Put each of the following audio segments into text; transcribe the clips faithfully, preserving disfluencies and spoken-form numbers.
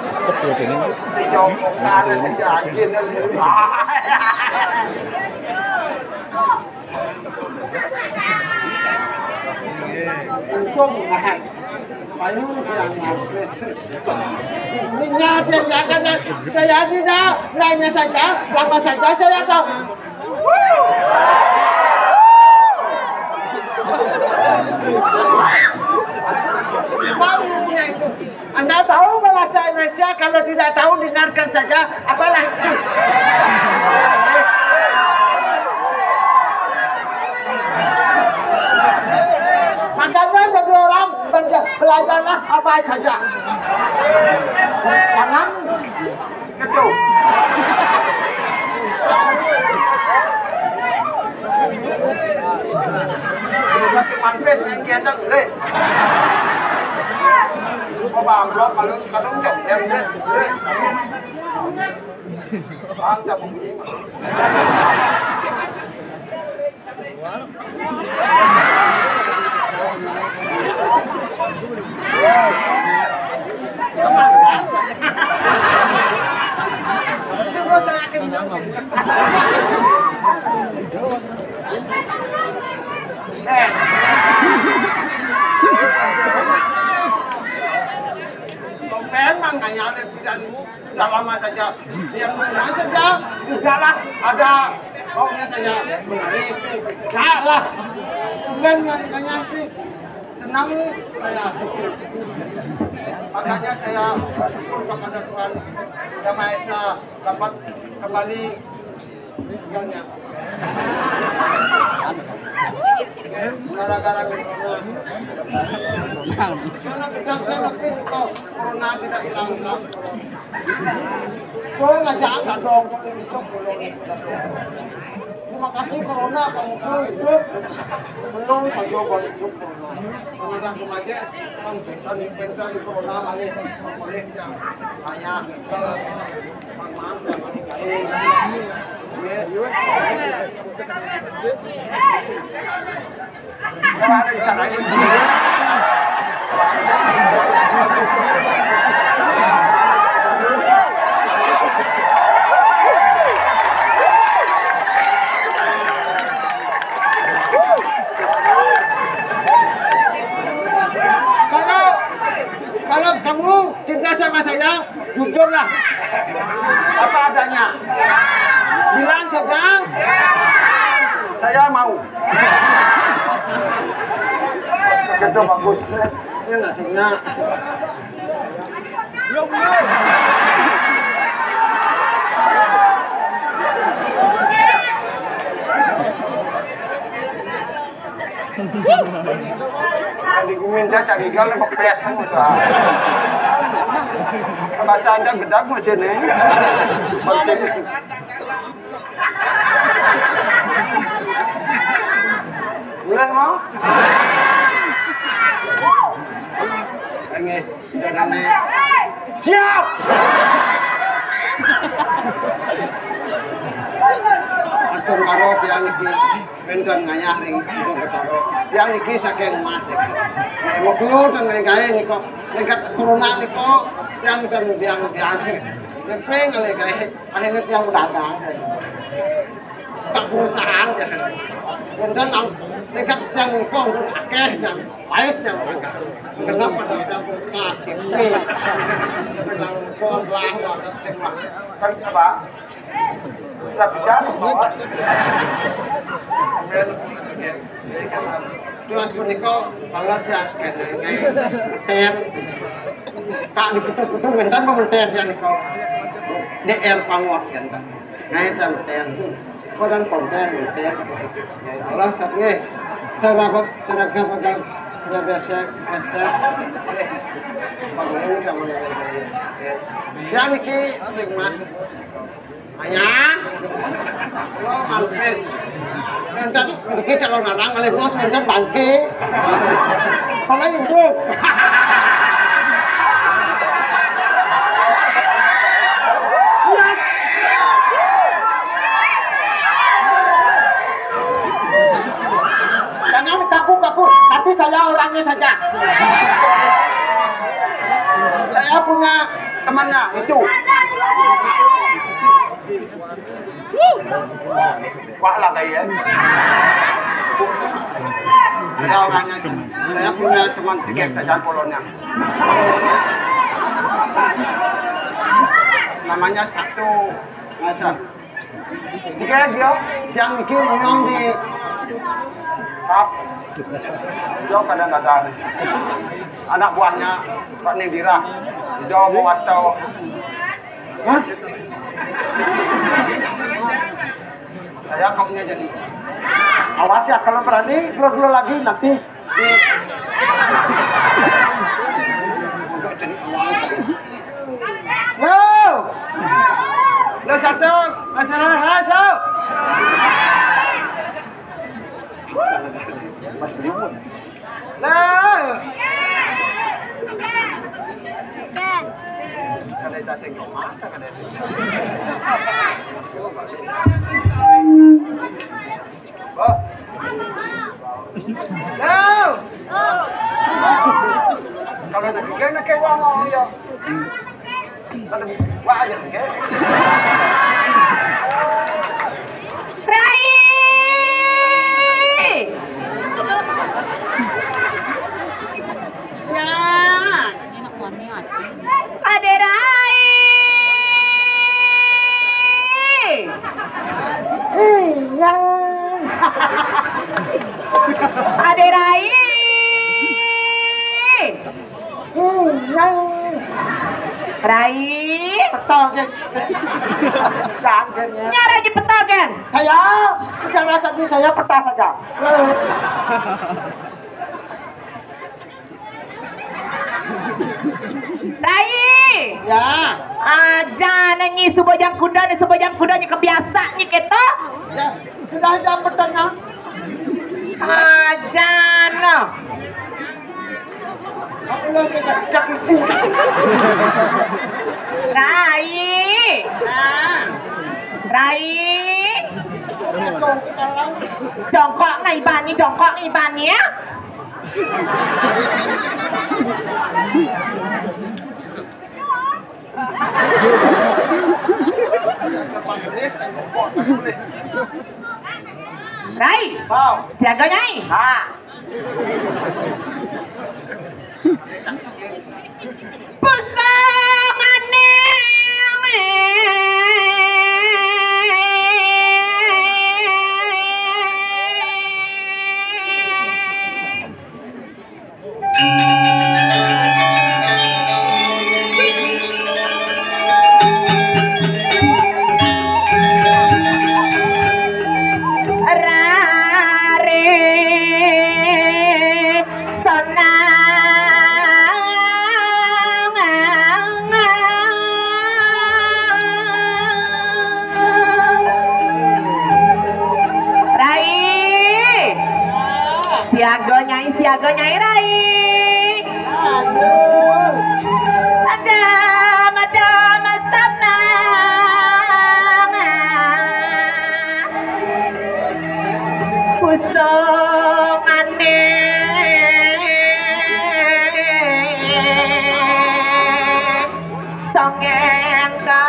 Seket ya, kayaknya. Untung, ah. Payu yang habis. Ini nyata, ya kan, ya. Saya tidak, nanya saja, siapa saja saya tahu. Maunya itu. Anda tahu bahasa Indonesia, kalau tidak tahu, dengarkan saja, apalah itu. Makanya jadi orang, belajarlah apa saja. Jangan gitu. Masih mampir, main kencang, Le. Kok bangkrut, kalau, kalau enggak, ya udah, Le. Bang, cabut ini. Sampean mang nanya ada pidanmu. Sudah lama saja, yang mana saja, sudahlah, ada maunya saya menari. Sudahlah, bukan nanya itu. Senang saya. Makanya saya bersyukur kepada Tuhan Yang Maha Esa dapat kembali tinggalnya. Gara-gara corona. Sana gedang sana, pin, kok corona tidak hilang-hilang. Saya ngajak angkat dong, kok ini cok, belum. Terima kasih corona, kamu belum hidup. Belum, saya juga hidup corona. Mengadang kemaje, kan, kan, kan, di corona, malah, malah yang banyak, kalau Kalau, kalau kamu cinta sama saya, jujurlah. Apa adanya. Bilang saja, saya mau. Itu bagus. Ini nasinya. Belum, belum. Di kumin caca gigal nih, kepes semua, usaha. Bahasa aja gedang masih nih. Masih. Boleh mau? Ini. Siap. Astungkara tiang niki wénten ngayah ring Gunung Betara. Tiang niki saking Mas niki. Nek moklo ten ning gaé nika, nek corona nika, tiang ten biang-biang. Nek ping ngalih gaé, akhirnya tiang dagang. Tak perusahaan ya. Wénten am, nek tiang nika akéh tiang, laris tiang dagang. Kenapa dagang kulkas, T V. Bilang kok lah, ada sing mah. Kan apa? Bisa-bisa bawa. Terus punika kalau ya kayak ten. Kak diputu-putu ngenten pementen ya nika. D R Pangot ngenten. Ngenten ten. Kodan konten ngenten. Ya Allah sat nggih. Sarabak sarabak sarabak sarabak. Nggih. Panggung sama nggih. Ya niki ning Mas. Ayah, lo malpis. Nonton, niki calon anak, ngalih bos, nonton bangke. Kalau ibu. Jangan kaku-kaku, nanti saya orangnya saja. Saya punya temannya, itu. Wah lah kayak ya. Saya orangnya sih. Saya punya teman tiga saja kolonnya. Namanya satu masa. Tiga dia yang bikin nyong di Kap. Jauh kadang-kadang. Anak buahnya Pak Nindira. Jauh mau wastau. Hah? Saya kaumnya jadi. Awas ya kalau berani dulu-dulu lagi nanti. Untuk jadi awal. Yo. Lo satu masalah raso. Mas Limun. Lah. Kada casing mata kada. Oh. Lah. Kalau nak juga nak kewang ya. Wah, aja, oke. Rai! Ya. Ade Rai! Ya. Ade Rai! Rai. Peta, Gen. Jangan, Gen, ya. Nyara aja peta, Gen. Saya, bicara tadi saya peta saja. Rai. Ya. Aja nang nyi suba jam kuda, nyi suba jam kuda, nyi kebiasa nyi keto. Ya, sudah jam petengah. Aja no. Aku lagi cak mesin. Rai. Rai. Jongkok ngai bani, jongkok ngai bani ya. Rai, siaga nyai. Ha. Pusangane. Rare sonang. Rai. Siaga nyai, siaga nyai, Rai. Aduh. Ada, ada, sama. Songeng ka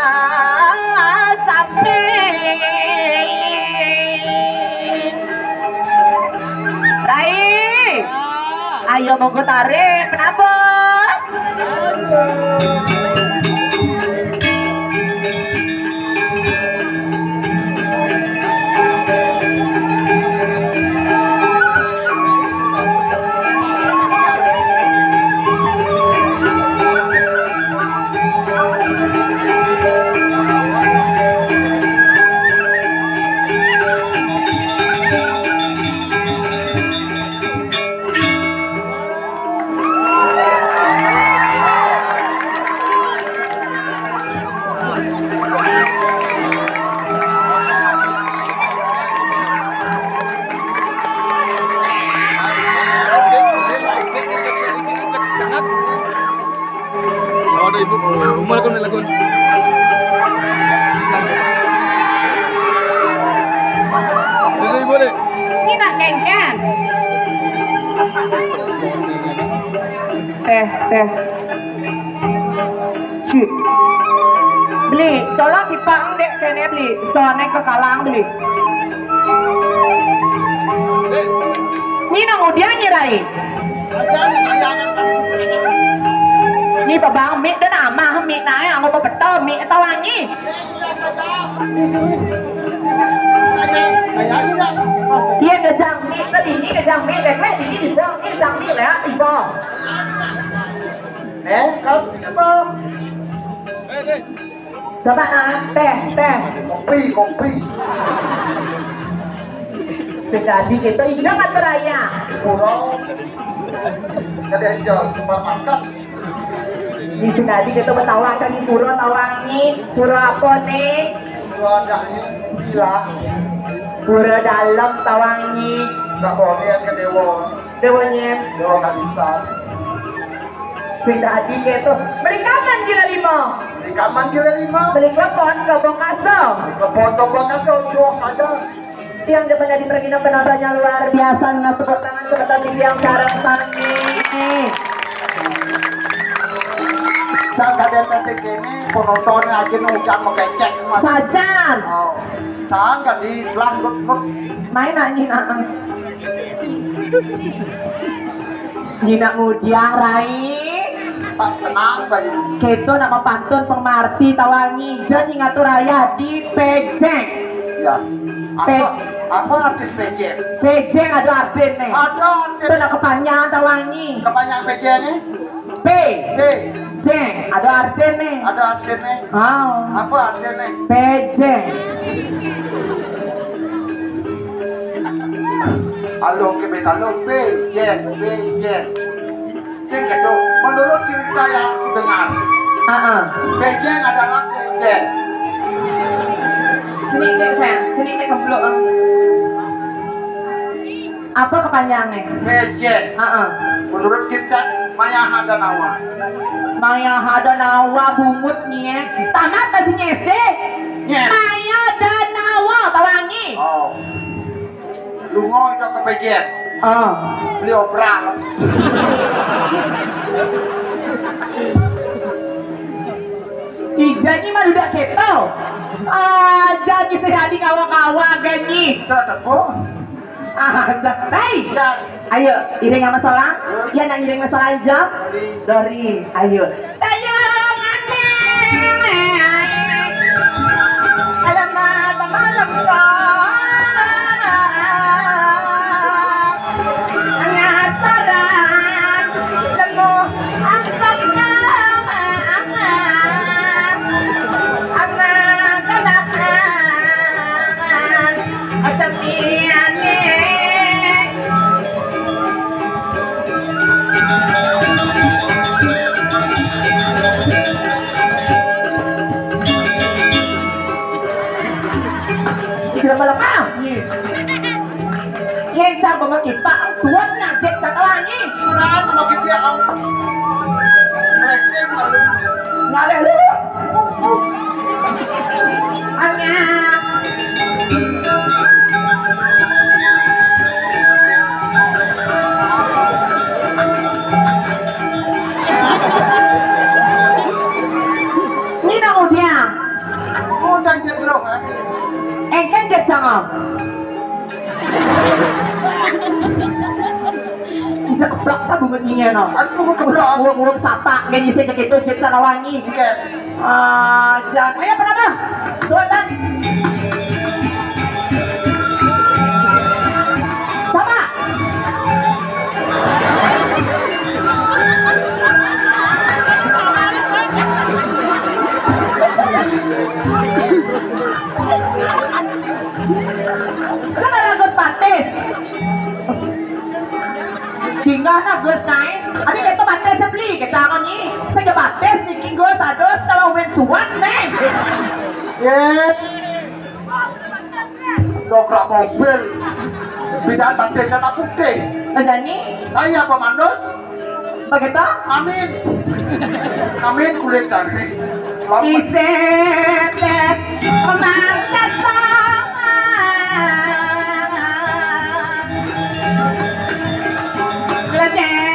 samping. Rai. Ayo monggo tarik, penabur. Sangat. Oh, ada ibu. Oh, umur lakon, lakon. Ada ibu deh. Ini nak kengken. Teh, teh. Cik. Beli, tolong kipang dek kene beli. Soalnya kekalang beli. Ni nang udian ni rai. Ni babang mik dan amah mik nae anggo bebeto mik tawangi. Iya gejang mik tadi ni gejang mik dek mik di sini bang ni gejang mik ya ibo. Eh, kau siapa? Coba ah, teh, teh. Kopi, kopi. Sejadi kita ingat raya. Pura. Kada hijau, cuma makan. Ini sejadi kita bertawang kan di pura tawangi. Pura apa nih? Pura agaknya gila. Pura dalam tawangi. Enggak boleh ke dewa. Dewanya. Dewa nggak bisa. Sing tadi gitu. Beli kaman gila lima. Beli kaman gila lima. Beli klepon ke Bongkaso. Beli klepon ke Bongkaso, jauh saja. Tiang depan dari pergina penontonnya luar biasa. Nah, tepuk tangan sebentar di tiang sarang sami. Saat ada tes ini, penonton aja nih ucap mengecek. Sajan. Oh. Cang kan di belah lut lut. Main nak nyina. Nyina ngudiang rai. Pak tenang bayu. Keto nama pantun pemarti tawangi. Jan ingat raya di pejeng. Ya. Apa, apa arti pejeng? Pejeng ada artinya. Ada arti. Itu nak kepanjangan tawangi. Kepanjangan pejeng nih? P. P. J. Ada artinya. Ada artinya. Oh. Apa artinya? P J. Halo, ke beta lo, P J, P J. Sing gitu, menurut cerita yang aku dengar, ah, ah, P J adalah P J. Sini dek, sayang. Sini dek, kemplok. Apa kepanjangannya? P J. Heeh. Menurut Cipta, Maya Hadanawa. Maya Hadanawa bungut nyet. Tamat masih S D? Nyet. Maya Danawa tawangi. Oh. Lungo itu ke P J. Oh. Beli obral. Ijanya mah udah keto. Ah, jadi sehari kawa-kawa ganyi. Sudah tepung. Ah, hei. Ya. Ayo, iring sama solang. Ya, nang iring sama solang jam. Dori, ayo. Ayo, ngandeng. Alamat malam kau. Ngasaran. Lemu. Angsak nama. Anak-anak. Sepiane. Sila malam ah. Yen cang bama kita, tuan ngajak cang wangi. Kurang bama kita, Kang. Mereka malu. Ngaleh lu. Anya. Cekeplak sabungut nyinya no. Aduh, bungut keplak. Urung-urung satak, nggih nyisih ke kitu, jit Salawangi. Nggih. Ah, jan. Ayo, penapa? Tuan, tan. Sama. Sama Gus Patis. Tinggal na Gus naik. Adi keto batis beli kita kau ni. Saja batis niki Gus aduh sama Win Suwan nih. Ye. Dobrak mobil. Pindah batis anak putih. Nah, jadi? Saya pemandus. Begitu? Amin. Amin kulit cantik. Selamat. Isetet pemantesan. Ledet.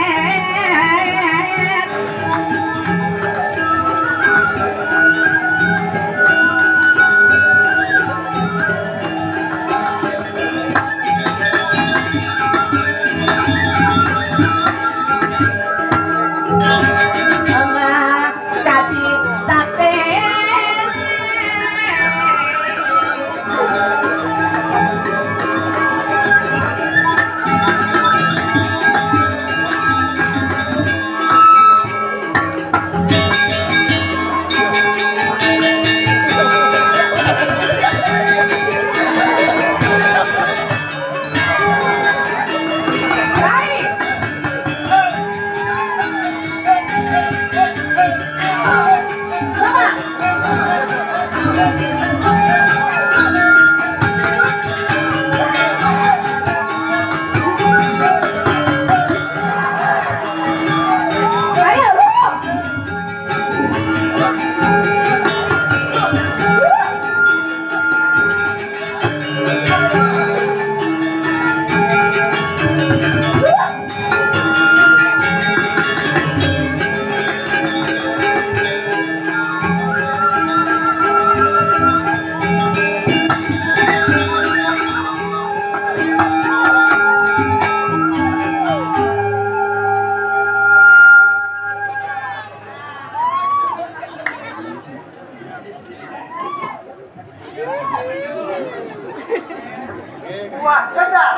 Buah kedang.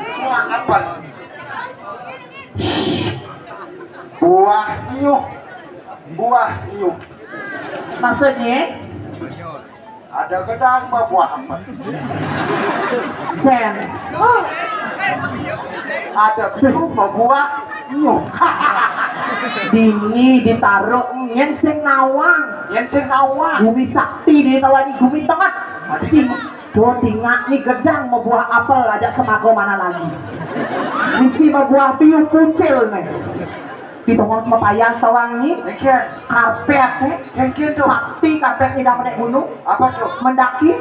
Buah apa? Buah nyuh. Buah nyuh. Maksudnya? Ada gedang buah apa? Cen. Ada biu buah nyuh. Dingi ditaruh nyen sing nawang. Nyen sing nawang. Gumi sakti di tawani gumi tengah. Cing. Do tingak ni gedang mabuah apel aja semago mana lagi. Misi mabuah piu kucil nih. Di tongos mapayas tawang ni. Karpet nih. Sakti karpet ni dah menek gunung. Apa tuh? Mendaki.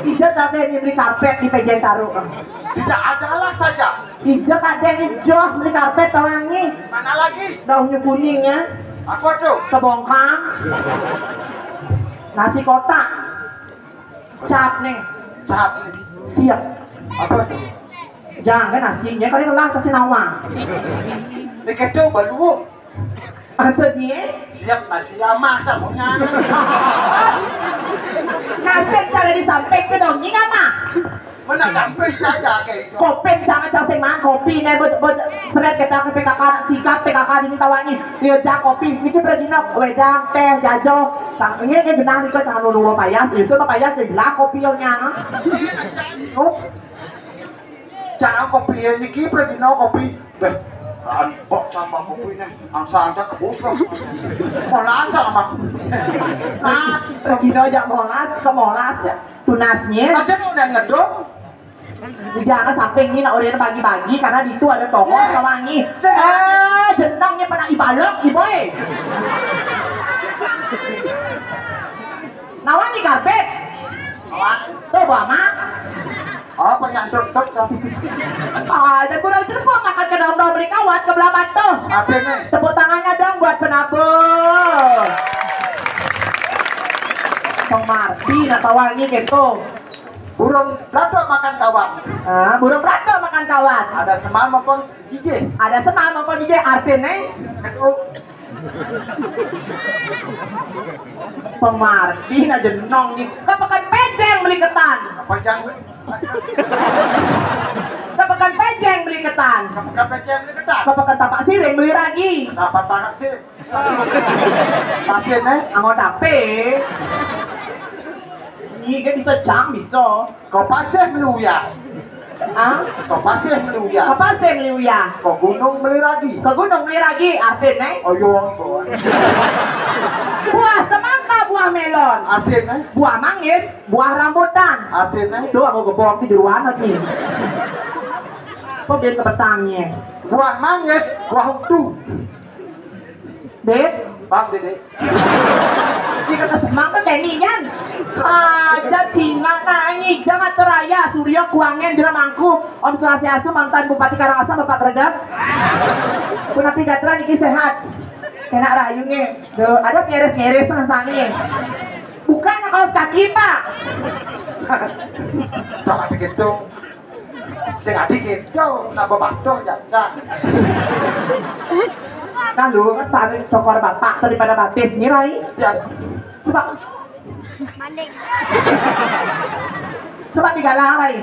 Ija tadi ni beli karpet di pejen taruh. Tidak adalah saja. Ija kadang ijo beli karpet tawang ni. Mana lagi? Daunnya kuning ya. Apa tuh? Kebongkang. Nasi kotak. Cap nih. Cap. Siap. Apa tuh? Jangan nasinya kali lah kasih nama. Ini kecil baluwo. Maksudnya? Siap nasi ama cabutnya. Nasib cara disampaikan dong, ini apa? Mana kampret saja kayak itu. Kopi jangan cang sing mangan kopi nih buat buat seret kita ke P K K anak sikat P K K di tawani. Iya cang kopi, ini pergi nak wedang teh jajo. Cang ini kayak genang nih cang nulu payas, itu mah payas ya jelas kopi yang nyang. Cang kopi ini ki pergi nak kopi. Beh, kan kok sama kopi nih, angsa aja kebus loh. Mau lasa mah. Nah, pergi aja molas ke molas ya. Tunasnya. Aja nih udah ngedong. Jangan sampai ini nak orang bagi-bagi karena di itu ada tongos sama ni. Eh, jenangnya pernah ibalok, iboy. Nawan di karpet. Tuh, bawa mak. Apa yang tuk tuk cang? Ah, dan kurang cerpok makan ke dalam beli kawat ke belah mata. Apa nih? Tepuk tangannya dong buat penabur. Pemarti nak tawangi gitu. Burung belatok makan kawat. Ah, burung belatok makan Kawan. Ada semalam apa gijih? Ada semalam apa gijih? Artinya? Aduh. Pemardi na jenong ni. Ke Pekan Pejeng beli ketan. Apa jang? Ke Pekan Pejeng beli ketan. Ke Pekan Pejeng beli ketan. Ke Pekan Tapak Siring beli ragi. Kenapa Tapak Siring? Tapi ne, amo tapi. Ni dia bisa cang bisa. Kau pasir beli uyah. Ah? Kau pasir beli uyah. Kau pasir beli uyah. Kau gunung beli ragi. Kau gunung beli ragi, artinya? Oh, iya. Buah semangka, buah melon. Artinya? Buah manggis, buah rambutan. Artinya? Tuh, aku gebok di jeruan lagi. Kok biar kepetangnya? Buah manggis, buah hutu. Dit. Bang, Dede. Di kata semang ke Deni nyan. Aja cingak nangis, jangan teraya, Suryo kuangen jero mangku, Om Swastiastu, mantan Bupati Karangasem, Bapak Tredak. Punapi gatra niki sehat. Kena rayu nge. Do, ada ngeres-ngeres rasanya. Bukan kaos kaki, Pak. Jangan begitu. Sing adi gitu, nak bebato jajan. Kan lu kan sari cokor bapak daripada batis ni, Rai. Ya. Coba. Coba digalang, Rai.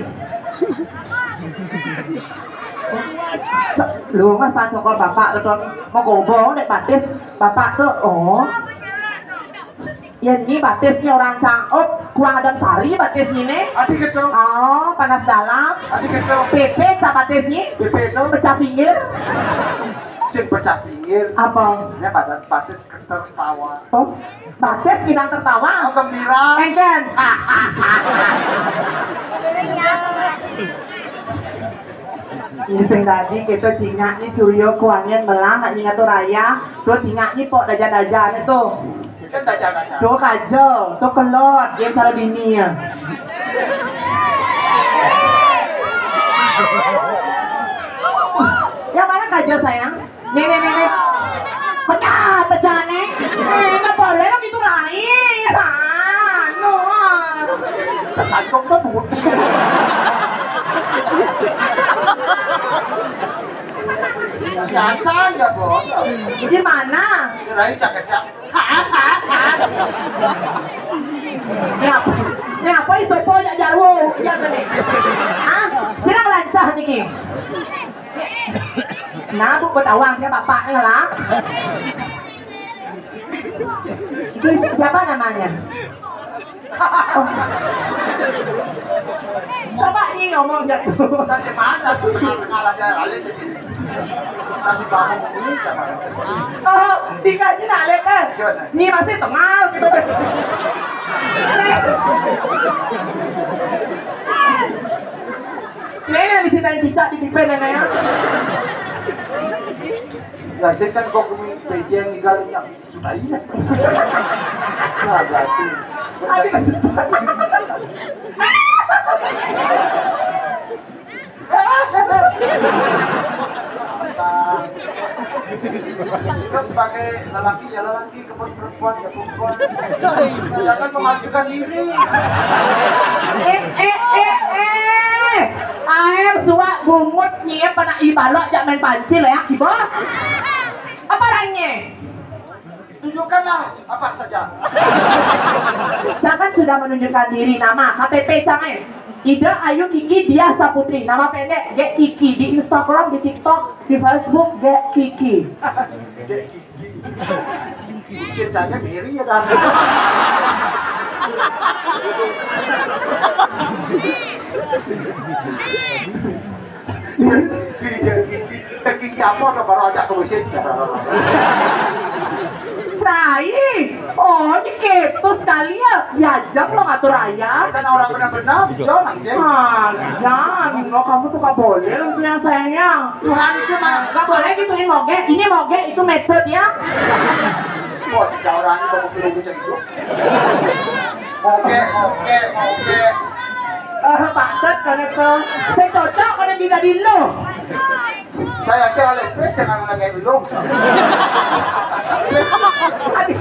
Co-, lu masa cokor bapak tu, mau gobong dek batis bapak tu, oh. Ya, ni batis ni orang cangkup, kuang Adam Sari batis ni ne. Adi gitu. Oh, panas dalam. Adi gitu. P P ca batis ni. P P tu. Pecah pinggir. Cin pecah pinggir. Apa? Ini badan batis tertawa. Oh, batis bidang tertawa. Oh, gembira. Engken. Ini sing tadi kita cingak ni Suryo kuangen melang nak nyingat tu raya. Tu cingak ni pok daja-daja ni tu. Kan daja-daja. Tu kaja, tu kelot, dia cara dini ya. Yang mana kaja, sayang? Nih, nih, nih, nih. Pecah, pecah, nih. Eh, nggak boleh lah gitu, Rai. Anu, ah. Tergantung tuh budi. Biasa ya, Bos. Gimana? Rai cakep-cakep. Ini apa? Ini apa iso po jak jauh? Ya, gini. Hah? Sira lancah niki. Nah, Bu, buat awang dia bapaknya lah. Ini siapa namanya? Oh. Coba ni ngomong jatuh. Kasih mana tu tengah-tengah lah dia lain. Kasih bangun ni siapa? Oh, tiga ni nak lihat kan? Ni masih tengah gitu. Nenek mesti tanya cicak di pipen nenek ya. Ya, saya kan kok kumi pejen di galunya. Sudah iya. Nah, berarti. Aduh. Kan sebagai lelaki ya lelaki, kebun perempuan ya perempuan. Jangan memasukkan diri. Eh, eh, eh, eh. Air suak bungut nyie pernah ibalok jak main pancil ya, kibo. Apa orangnya? Tunjukkanlah apa saja. Jangan sudah menunjukkan diri, nama, K T P cangai. Ida Ayu Kiki Diah Saputri, nama pendek Gek Kiki, di Instagram, di TikTok, di Facebook Gek Kiki. Gek Kiki. Ceritanya ngeri ya kan. Gigi apa udah baru ajak ke mesin. Rai, oh, nyeketus sekali ya. Diajak lo ngatur raya. Kan orang benar-benar bicara sih. Ah, jangan, no, kamu tuh gak boleh lo punya sayangnya. Tuhan itu mah. Gak boleh gituin moge. Ini moge, itu metode ya. Wah, sejak orang itu mau bilang gitu. Oke, oke, oke. Ah, patut kene to. Sing cocok kene di dadi lo. Saya sih oleh pres yang anak kayak lo. Adi,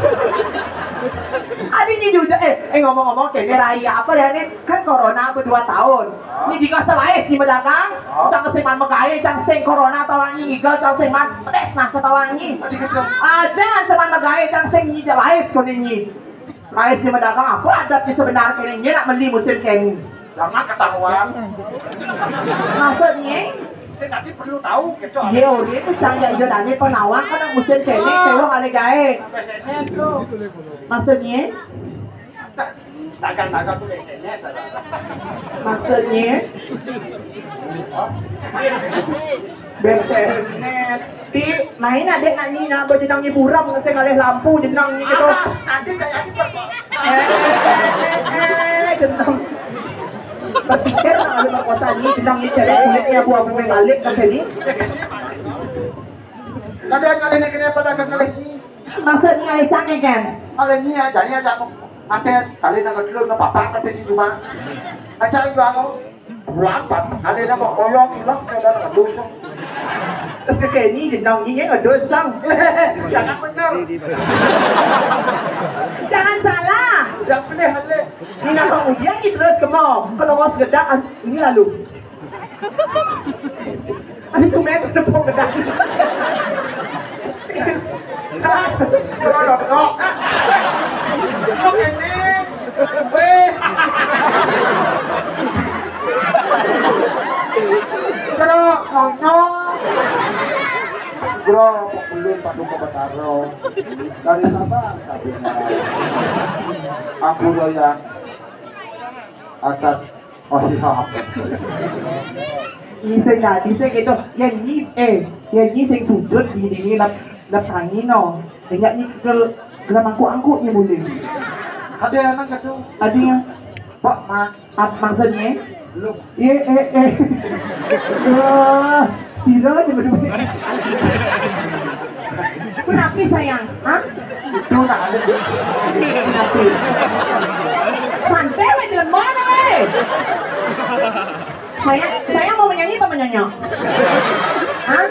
adi ni juga. Eh, eh, ngomong-ngomong, kene raya apa ya nih? Kan corona berdua tahun. Ni dikasih laes ni berdagang. Cang sing man megae, cang sing corona tawang ni ngigel, cang sing man stres nah tawang ni. Aja kan sing man megae, cang sing ni laes kau ni. Laes ni berdagang apa adat ni sebenar kene? Ni nak beli musim kene. Jangan ketahuan. Maksudnya? Saya tadi perlu tahu gitu. Iya, udah itu cang ya, iya, tadi penawang kan musim kene, cewek ale gae. Sampai sini tuh. Maksudnya? Dagang-dagang tuh S N S ada. Maksudnya? Bertenet. Di main adek nak nyi nak berjenang nyi buram ngasih ngalih lampu jenang nyi gitu. Apa? Nanti saya ikut. Eh, eh, eh, eh, jenang. Berpikir nak ada kota ni jenang nyi cari kulitnya buah bunga balik kat sini. Ada yang ngalih nak kena apa dagang ngalih ni? Maksudnya ngalih cang kan? Ngalih ni aja ni ada aku. Nanti kali nak kedua nak papak nanti si cuma. Aja juga aku. Berapa? Kali nak mau koyong hilang saya dah dosa. Tapi kayak ni jenang ni yang ada sang. Jangan benar. Jangan salah. Jangan boleh halih. Ni nak ujian ni terus ke mau. Kalau mau sekedar ini lalu. Aduh, tu main tepuk ke dah. Kalau kau. Kau kene. Weh. Kalau kau. Bro, belum padu ke Betaro. Dari Sabang sampai Merauke. Aku doyan atas. Oh iya. Ni sing dadi sing itu, ya ni, eh, ya ni sing sujud di sini lap lap tangi no. Enggak ni kel gelam angkuk-angkuk ni boleh. Ada anak kata. Ada yang Pak Mak. Ap, maksudnya? Belum. Iya, eh, eh. Wah, sira aja berdua. Kenapa sayang? Hah? Itu nak ada. Kenapa? Santai weh jelema weh. Saya, saya mau menyanyi apa menyonyok? Hah?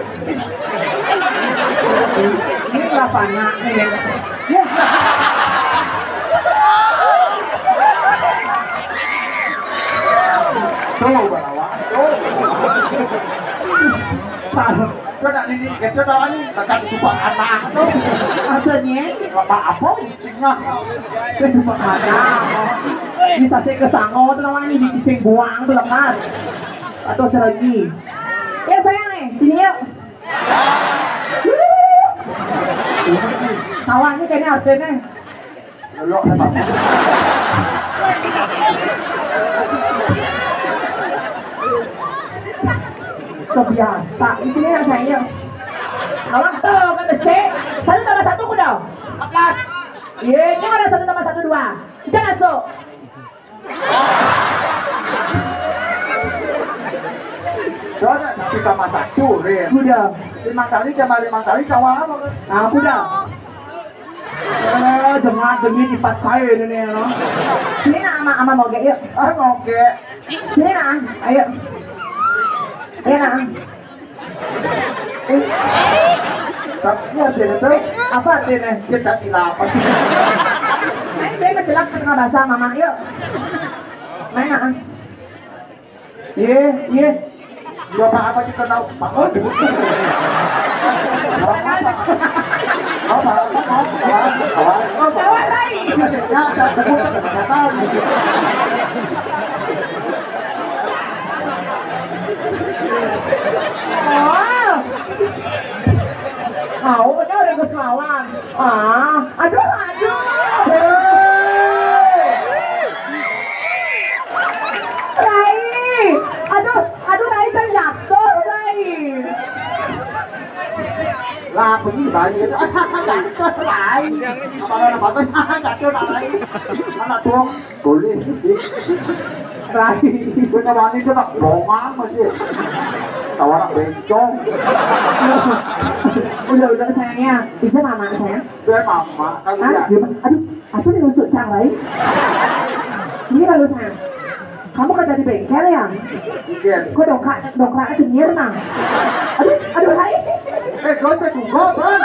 Ini berapa anak nih? Ya. Tuh, balawa. Tuh. Kau nak nini, kau tahu ni, tekan di tupak anak tu. Maksudnya? Apa apa ni, singa. Saya lupa kata. Di sase kesango tu namanya, di cicing buang tu lekat. Atau ceragi. Ya sayang eh, sini yuk. Kawan ni kayaknya artinya. Lolok sama. Kebiasa. Di sini rasanya. Awas tuh, kan besik. Satu tambah satu kuda. Empat belas. Iya, ini mana satu tambah satu dua. Kita masuk. Sudah satu tambah satu, Rin. Sudah. Lima kali tambah lima kali, kawan apa, kan? Nah, sudah. Eh, jengah jengit empat kali ini, no. Sini nak ama ama moge yuk. Ah, moge. Sini nak, ayo. Ayo nak. Eh. Tapi artinya tuh apa artinya? Kita silapan. Main dia kecelak tengah basah mama yuk. Main nak. Iya, iya. Bapak apa kita tahu? Pak Odi. Bapak apa? Bapak apa? Bapak apa? Bapak apa? Bapak apa? Bapak apa? Oh. Mau punya orang ke Selawan. Ah, aduh, aduh. Rai. Aduh, aduh, Rai kan jatuh, Rai. Lah, pergi balik. Jatuh, Rai. Apa apa? Jatuh, Rai. Anak tuh. Boleh sih. Rai. Gue kemarin itu nak bongang masih. Tawaran bencong. Udah, udah sayangnya. Itu mama sayang. Gue mama. Kan. Hah? Gimana? Aduh, apa nih masuk cang, Rai? Ini lalu sayang. Kamu kerja di bengkel ya? Iya. Kok dongkrak, dongkraknya kenyir, Mang? Aduh, aduh, Rai. Eh, gak usah juga, Bang.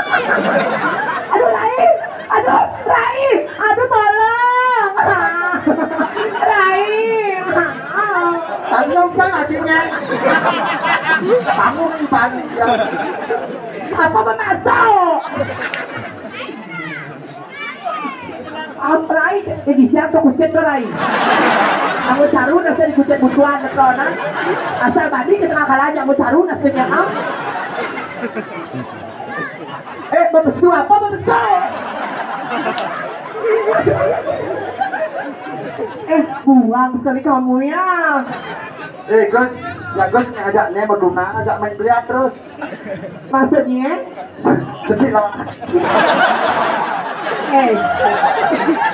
Aduh, Rai. Aduh, Rai. Aduh, tolong. Rai. Tadi dong, Bang, hasilnya. Kamu kan panik, ya. Apa masuk? Am, Rai, eh, di siang tuh kucit tuh, Rai. Kamu caru nasi di kucit butuan, betul, nah? Asal tadi kita ngakal aja, kamu caru nasinya, am. Eh, bebesu apa, bebesu? Eh, buang sekali kamu ya. Eh, Gus, ya Gus, ngajak nih, mau ajak main biliar terus. Maksudnya? Sedih lah. Eh,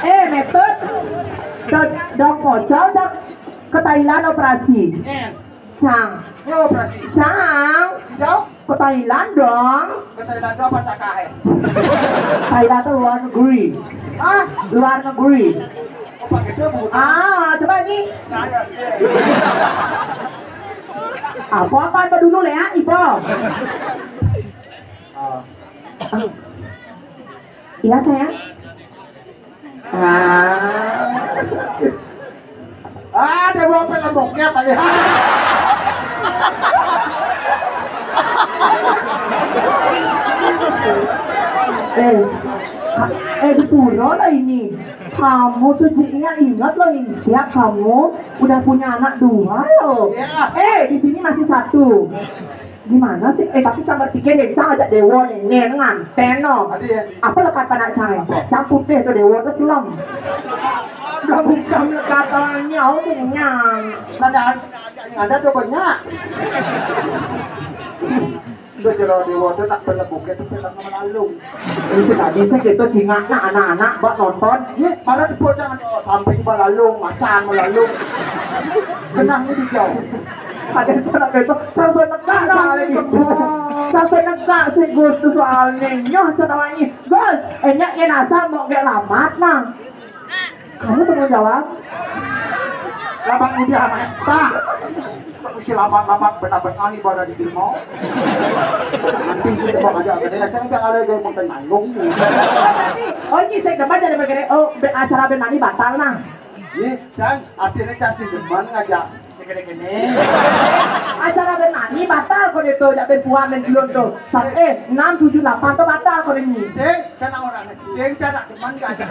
eh, metode. Dong, dong pocong, dong ke Thailand operasi. Cang. Ini operasi. Cang. Jauh? Ke Thailand dong. Ke Thailand apa sakahe? Thailand tuh luar negeri. Ah, luar negeri. Oh, pakai dia, Bu. Ah, coba ini. Nah, ya, iya. Apa, apa, apa dulu, Lea? Ipo. Ah. Iya, sayang. Ah. Ah, ada bawa film bokep aja. Eh, eh, di pura lah ini. Kamu tuh, Ji, ingat, ingat loh, ini siap kamu udah punya anak dua loh. Iya. Eh, di sini masih satu. Gimana sih? Eh, tapi Cang berpikir deh, Cang ajak Dewo nih, nih nganten no. Apa lekat pada Cang ya? Cang putih tuh, Dewo tuh selem. Udah bukan lekat tangannya, oh, kenyang. Ada, ada tuh banyak. Itu jero Dewo tuh tak pelebuknya tuh pelek sama lalu. Ini sudah bisa gitu, cingaknya anak-anak buat nonton. Iya, para di pojok, oh, sampai di lalu, macan lalu. Kenang ini jauh. Ada cara beto, langsung negak soalnya gitu. Langsung negak sih Gus tuh soalnya. Nyoh cara wangi. Gus, enyak yang asal mau gak lamat nah. Kamu tanggung jawab. Lamat udah sama eta. Aku si lamat-lamat benar-benar ibadah di rumah. Nanti kita bawa aja. Saya nggak ada yang mau nanggung. Oh, ini saya depan jadi begini. Oh, be- acara band nani batal nah. Nih, Cang, artinya Cang si demen ngajak. Kene-kene. Acara band nani batal kok itu, jak band puan, band julun tuh. Sa- eh, enam, tujuh, delapan tuh batal kok ini. Sing, Cang orang. Sing, Cang demen ngajak.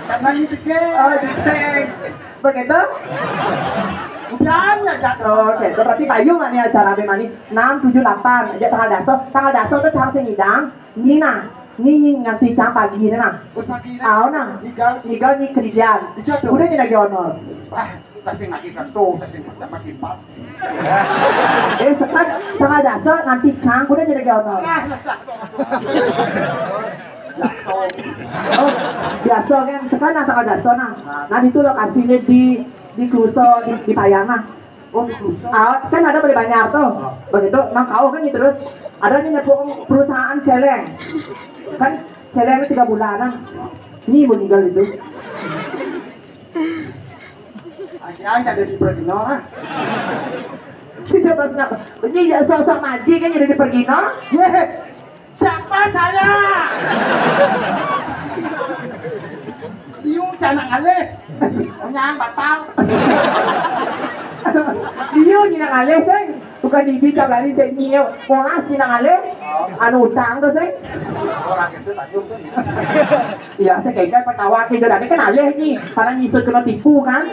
Karena ini dikit. Oh, dikit. Begitu? Udah, ya, Cang. Oke, berarti payu nggak nih acara band nani? Enam, tujuh, delapan. Aja tanggal daso. Tanggal daso tuh Cang sing ngidang. Nina, nini nganti Cang pagi ini nah. Terus pagi ini. Aw nah. Nigal. Nigal ni kerjaan. Udah jadi lagi honor. Ah, kasih lagi kan tuh, kasih sama kipas. Eh, sekat tanggal daso nanti Cang udah jadi lagi honor. Ah, sesat. Daso. Oh, biasa kan. Sekarang tanggal daso nah. Nah, itu lokasinya di di Kluso di, di Payana. Oh, di Kluso. Ah, kan ada beli banyak tuh. Begitu, nang kau kan terus ada aja nyebut perusahaan celeng. Kan celeng itu tiga bulanan. Ini mau tinggal itu. Aja ada di Pregino lah. Sudah pas nak. Ini ya sosok maji kan jadi di Pregino. Ye, siapa saya? Liu cana ngalih. Nyang batal. Liu nyina ngalih sing. Bukan di bicap lari sing nyio. Molas nyina ngalih. Anu utang tuh sing. Orang itu tanjung tuh. Iya, saya kayak pertawa ke jadi kan alih nih. Karena nyisut kena tipu kan.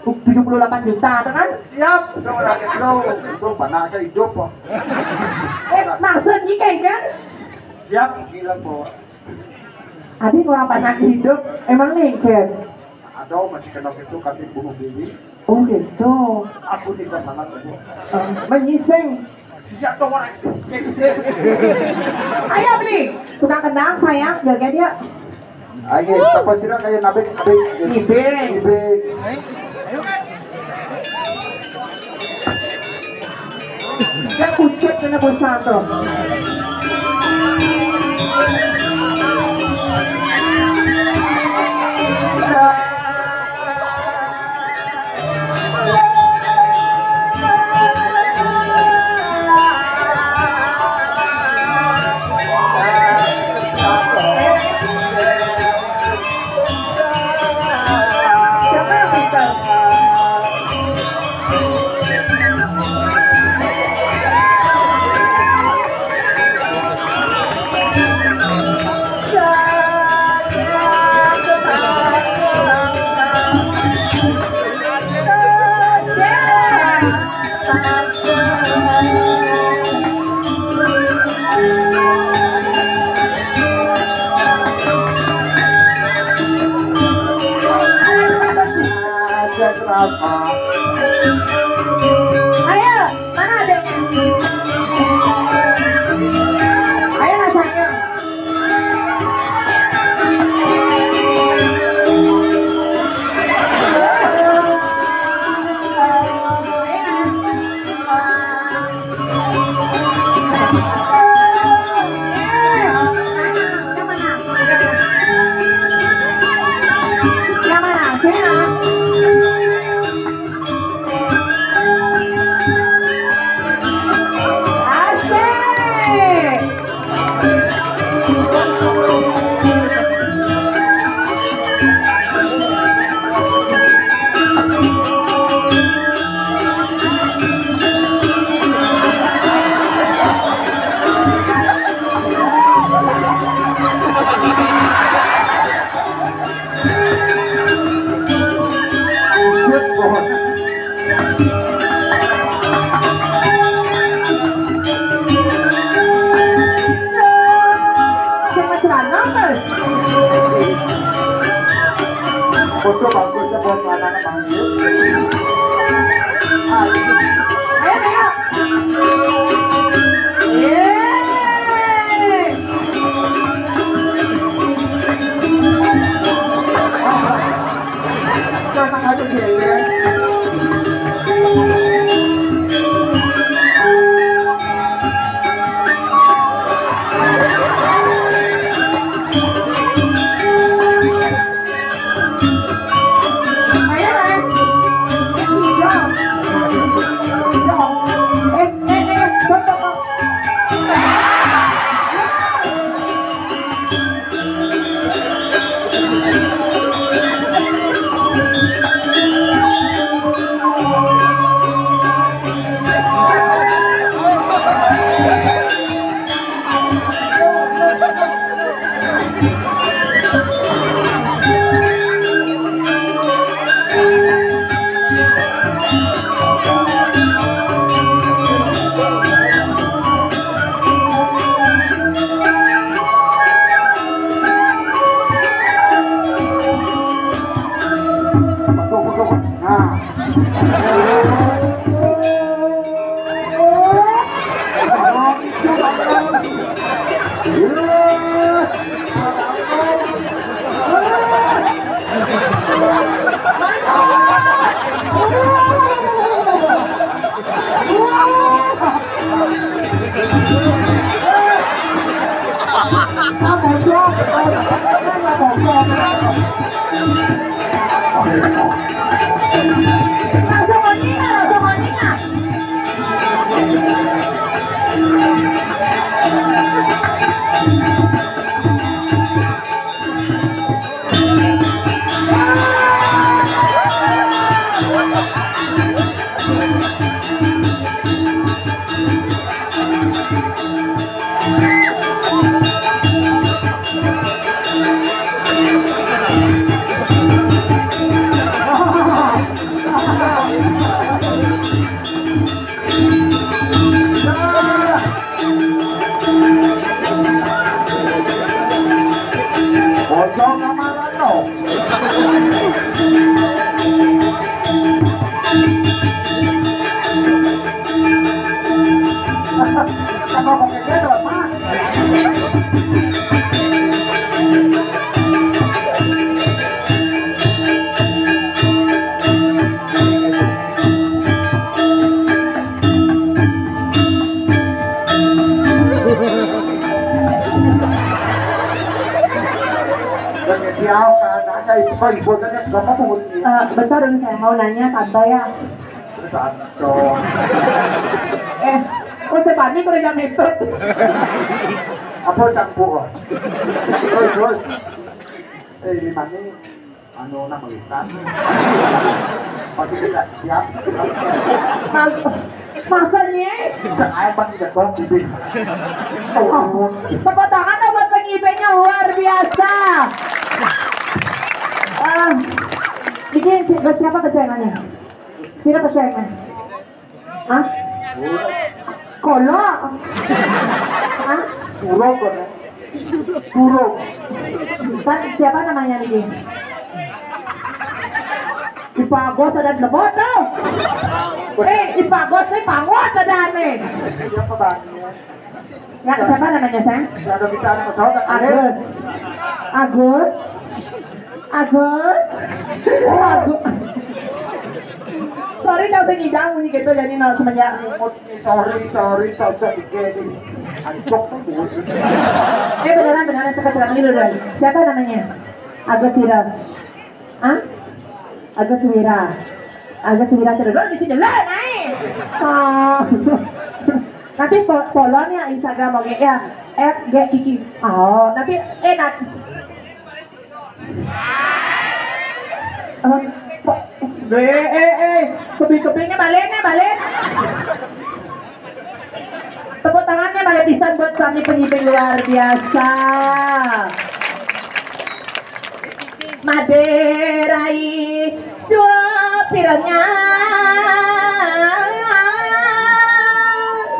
Tujuh puluh delapan juta tuh kan. Siap, udah orang itu. Itu pernah aja hidup kok. Eh, maksudnya kan kan? Siap, gila kok. Adi orang panak hidup emang lengket. Ada masih kena itu kaki bunuh diri. Oh gitu. Aku tidak sangat itu. Eh, menyiseng. Siap dong orang. Ayo beli tukang kendang sayang, jaga dia. Ayo, apa sih kayak nabe nabe. Ibe. Ibe. Dia pucet kena bosan tuh. Apa? Ayo, mana adiknya? Ayo lah, sayang. Yang mana? Sini, nak. Asik. Sama celana, Mas. Foto bagusnya buat anak-anak. Ayo, ayo. Yeay. Tenang aja, Cewek. Ayo, Ren. Yo. Yo. Eh, eh, eh, stop, stop, stop. Nah. Langsung konina, langsung konina. Ojo kamarano. Kalau pakai dia, Mas. Dia kan ada ibu, ibu kan sama pun. Eh, bentar dulu, saya mau nanya Tante ya. Tante. Eh, kok sebani kerja metode? Apa campur? Terus, terus. Eh, di mana? Anu, nak melihat. Pasti kita siap. Mas, masanya? Saya emang tidak tahu, Bibi. Oh, tepuk tangan dong buat pengibenya, luar biasa. Eh, ini si-, siapa pesaingnya? Sira pesaingnya? Hah? Kolo? Hah? Surung kok, ya? Surung. Ntar siapa namanya nih? Pagos ada lemot tuh. Eh, Ipagos nih pangot ada aneh. Siapa, Bang? Ya, siapa namanya, sayang? Ada kita ada pesawat, ada. Agus. Agus. Agus. Oh, Agus. Sorry, kalau saya ngidang bunyi gitu, jadi nol semenjak. Sorry, sorry, sosok dikit. Ancok tuh, Bu. Eh, beneran, beneran, sekat-sekat dulu, dulu. Siapa namanya? Agus Wira. Ah? Agus Wira. Agus Wira Cirebon bisa jelas, naik. Oh. Nanti po-, follow nih Instagram oke ya. At G Kiki. Oh, nanti, eh, nanti. Eh, po-, eh, eh, eh. Keping-kepingnya balik nih, balik. Tepuk tangannya balik pisan buat suami penyidik luar biasa. Madé rai jua pirengan.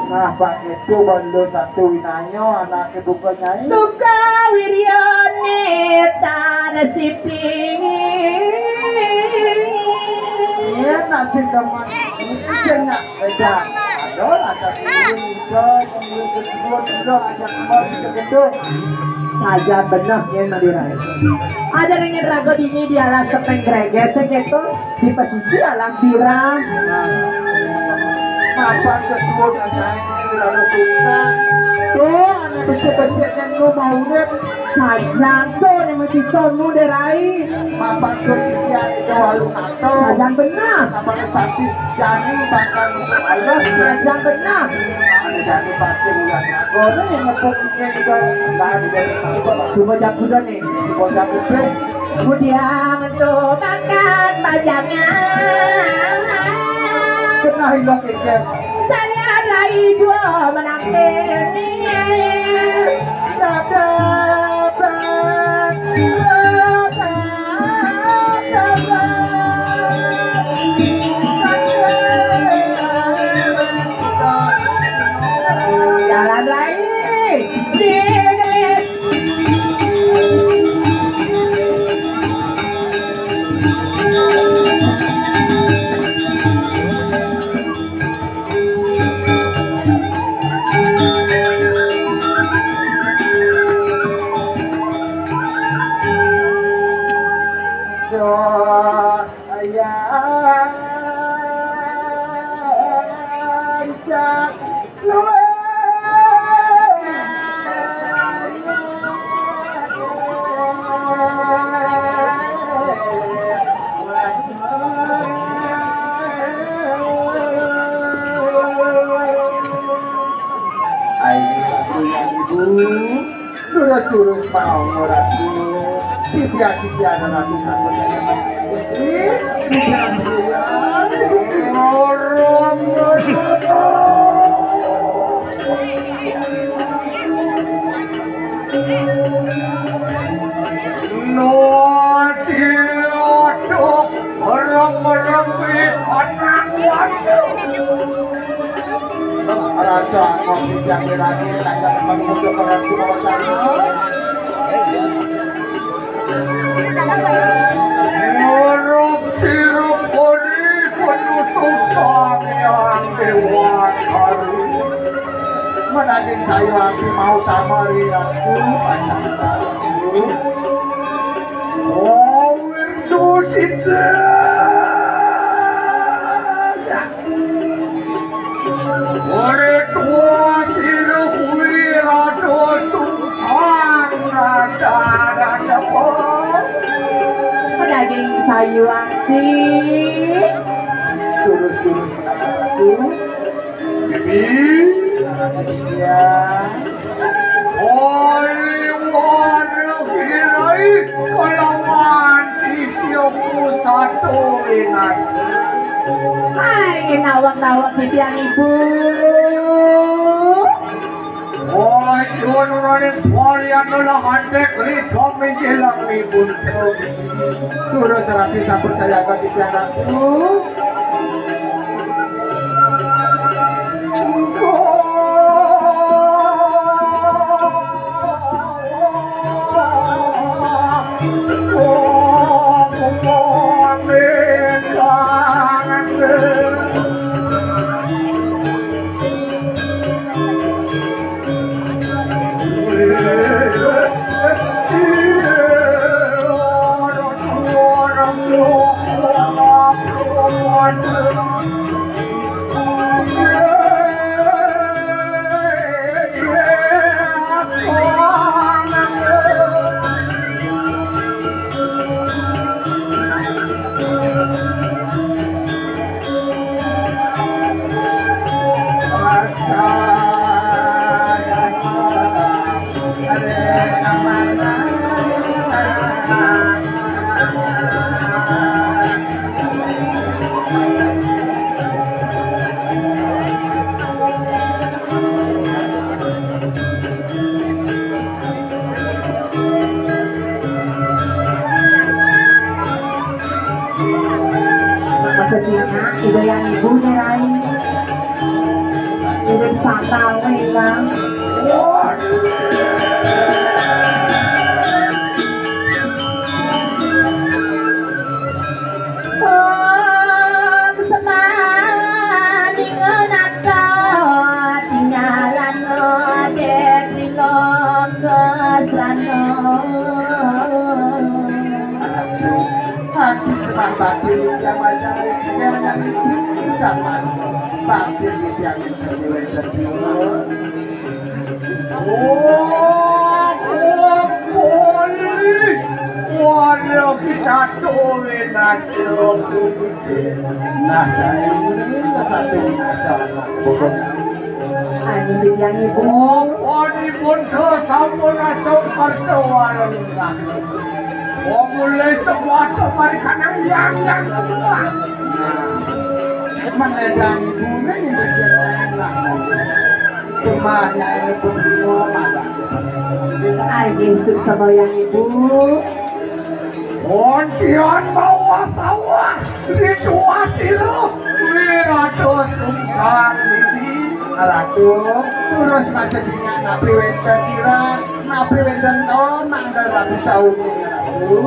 Nah, Pak, itu bondo satu winanyo, anaknya bukan nyai. Suka Wiryo Neta Resipi. Iya, nasib teman. Mungkin nak beda. Aduh, ada dulu, udah, tunggu sesuatu, udah, ajak kembali ke gedung. Saja benar, ya, Madura. Ada ringin rago dini di alas kepeng greges, gitu. Di pesisir alas bira. Mapan sesuatu, anjay, lalu susah. Tuh, anak besar-besarnya lu mau urip. Saja tuh, nih masih sono deh, Rai. Mapan tuh sisi ada jauh lu. Sajan benar. Apa sakti jani bakal untuk Allah. Sajan benar. Ada jani pasti ulah jago nih ngepuknya itu. Lah, di dari mana? Coba jago dah nih. Coba jago deh. Kemudian untuk makan bajangnya. Kena hilok ikan. Saya rai jua menangkis. Jalan lain. Di gelis. Ayo, ibu. Lurus-lurus mau nguratu. Titiang sisi anak ratu sanggup. Ih, pikiran sendiri. Nadi aduk orang-orang di tanah. Rasa kopi yang lagi tanggal menuju ke ratu mau cari. Ngorok sirup kori penutup sangyang dewa kari. Menaging sayu hati mau tamari aku pacar aku. Oh, Wirdu Sida. Ora tuwa sira kuwi rada sungsang nadaran apa? Daging sayu ati. Terus-terus menatap aku. Bibi. Ya. Oliwar kirai kelawan sisyaku satu winas. Hai, nawak-nawak titiang ibu. Ojo nurani varian nolak antek rida menjelang ibu. Terus rapi sampun saya akan titiang ratu. Hilang. Oh, kesemani ngenata tinggalan dek rilok kesana. Kasih sembah bakti yang macam segala itu sama bakti yang terjadi. Oh, oh, boleh. Waduh, kita tuh nasi. Nah, saya ini satu masalah. Pokoknya. Ani yang ibu. Oh, oh, di buntu sampun asal kerja warung. Oh, mulai sebuah tempat kanan yang yang semua. Nah, menledang ibu ini yang bagian lain lah. Sembahnya ini pun semua malah. Ayo, sukses yang ibu. Pontian bawa sawas, ritual sira, wirata sungsang ini. Ratu, terus maca jingan napi wenten kira, napi wenten taun mangga Ratu sauni, Ratu.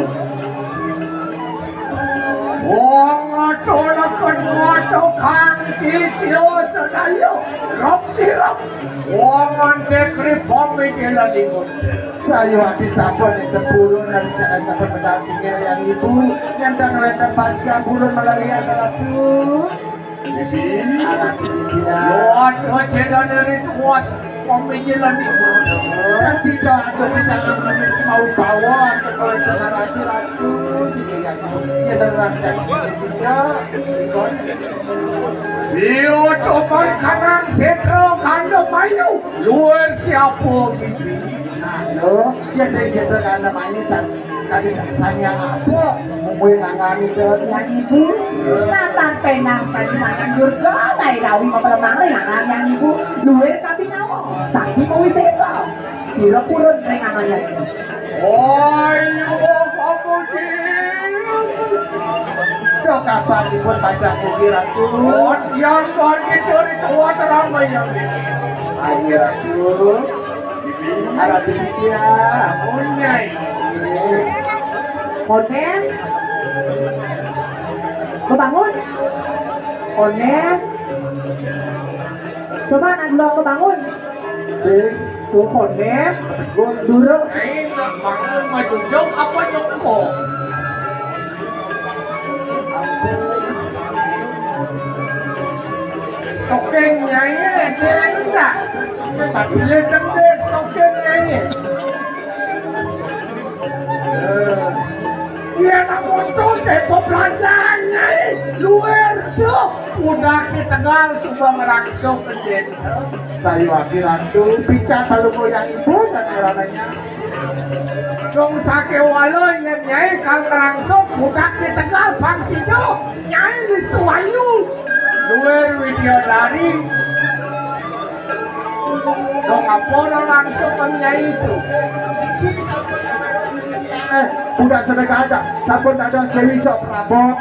Wong ngaturaken mata kang sisya sedaya, rop sirep. Wong antek ripom iki lan ibu. Sayuwakti sampun enten purun dari saking sampun medal singgih yang ibu. Nenten wenten panjang purun melalui antara pun. Bibi. Anak bibi ya. Yo ada cedane rituas pemikiran ibu. Dan sida ada picangan mau bawa ke kalau dengar hati ratu singgih yang ibu. Ya terang cak juga. Iya, topan kanan setro kandung mayu. Luar siapa bibi? Nah, lo, ya dari setro kandung mayu san. Kadi sanya apa? Mungkin nangani ke yang ibu. Natan penang kadi sangan durga, nai rawi mapelemang ringangan yang ibu. Luar kabi nyawa. Sakti mawi sesa. Sira purun ringangan yang ibu. Ayo, kamu di. Duh, kapan dipun pacang mugi, Ratu? Oh, yang bagi curi kuat ramai yang ini. Ayo, Ratu. Arah demikian. Ampun, Nyai. Konden. Kebangun. Konden. Coba anak dua kebangun. Sing. Tuh, konden. Gun. Duro. Ayo, nak bangun, maju jauh apa jongkok? Stokeng nyai, dia enggak. Tapi ledeng deh, stokeng nyai. Iya, nak motor, tempo pelajaran nyai. Luar tuh. Udah si Tegal, suka ngerangsok ke dia. Sayuwakti Ratu, pican palu goyang ibu, sanerananya. Dong sakewala yen Nyai kang ngrangsuk budak si Tegal pang sida, Nyai Listu Ayu. Luwir Widyadari. Dong apa ora langsung kon Nyai itu? Eh, budak sedekah ada, sampun ada Dewi Sok Prabot.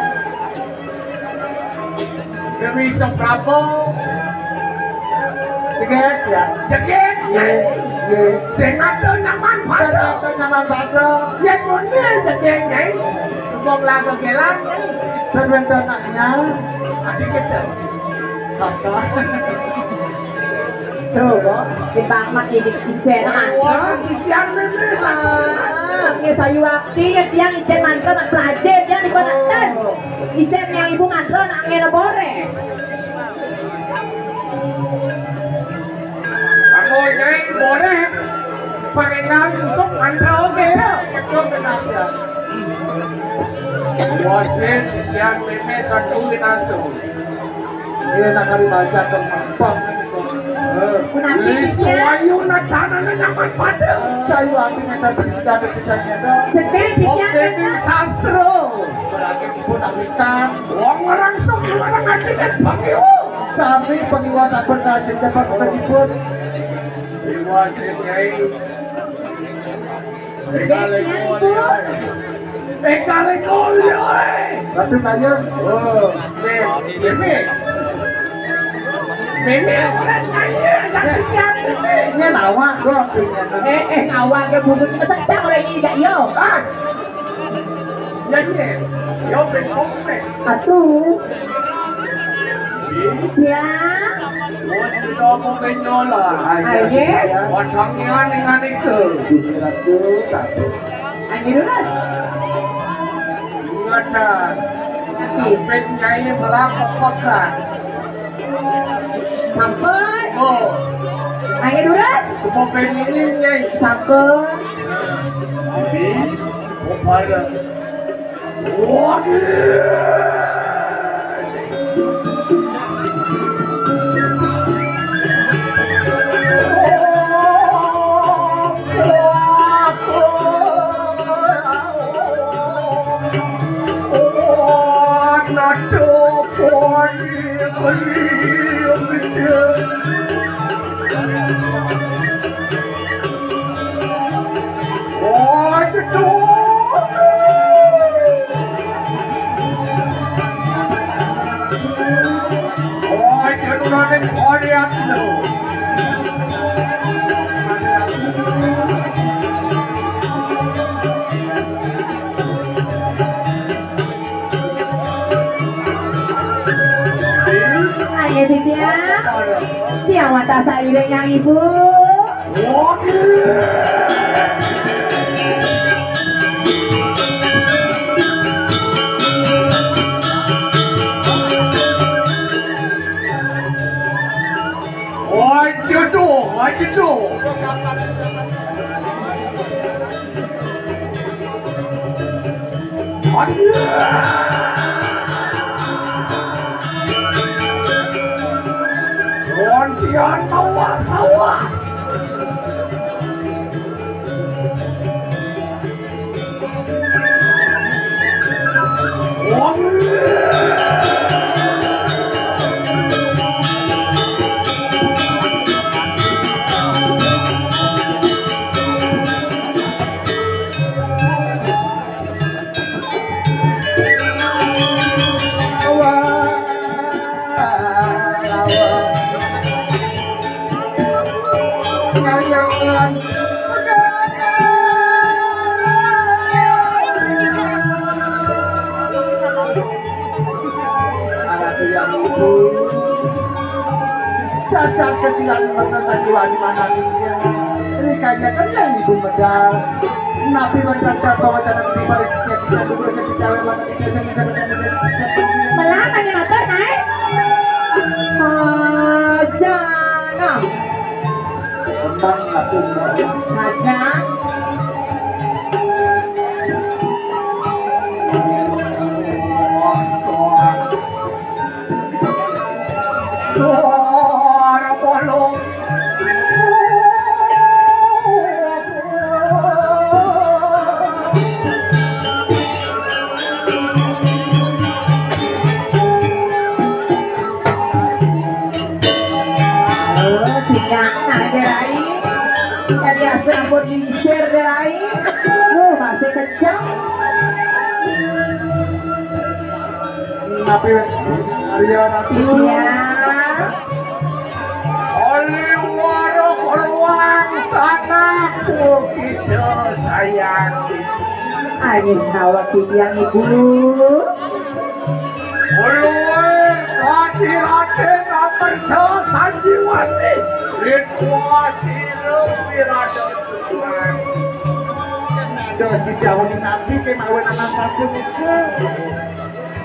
Dewi Soprabo. Ceget ya. Ceget. Ye, ye. Sing ada nyaman pada. Ada nyaman pada. Yen muni ceget, Nyai. Tembung lagu gelang, Nyai. Dan wonten anaknya. Adik kita. Kakak. Tuh, kok. Kita amat idik ijén mantra. Sisian ini satu. Ah, nggih, Sayuwakti, nggih, tiang ijén mantra, nak pelajin, tiang di konakan. Oh. Ijén yang ibu mantra, nak ngene bore. Aku Nyai bore. Pangenan usuk mantra, oke. Wasit, sisian, meme, satu, inasu. Iya, nak kari baca dong, mampang. Eh, Listu Ayu nak tanahnya nyaman pada. Saya artinya dan presiden ada kita nyata. Jadi, Om Dewi Sastro. Berarti pun apikan. Wong orang sok orang ngaji dan panggil. Sami pengiwa saben nasib dapat penghibur. Iwa sing Nyai. Tinggal itu. Eh, kali kau ya. Tapi kaya. Oh, ini. Ini orang kaya. Kasih siapa? Ini bawa, gua punya. Eh, eh, ngawak ke buku kita saja orang ini gak yo. Ah. Jadi, yo ben oke. Aduh. Ya. Wes kita mau kenyola. Ayo. Watangnya dengan itu. Satu, satu. Ayo, Duras. Ingatan. Sampai nyai melapor pekan. Sampai. Oh. Ayo, Duras. Semua ini nyai. Sampai. Ini, oh, pada. Waduh. Ayo, Ditya. Tiang wantah sairing yang ibu. Waduh, waduh. Aduh. Lontian bawah sawah. Anak yang ibu. Saat-saat kesilan mata sanjuan di mana dia. Rikanya kan yang ibu medal. Nabi mendadak bahwa tanah di balik setiap kita dulu setiap mana kita sendiri sebenarnya. Melarang tanya motor, naik. Aja, nah. Tentang aku saja. Suara bolong. Oh, sinyal aja, Rai. Tadi aku ampun lingsir deh, Rai. Lu masih kenceng. Tapi Arya Ratu. Iya. Oli warok ruang sana kita sayang. Ayo, awak yang ibu. Keluar kasih Raden Amerta Sanjiwani. Rituasi lebih rada susah. Ada di daun nabi kemawin anak satu juga.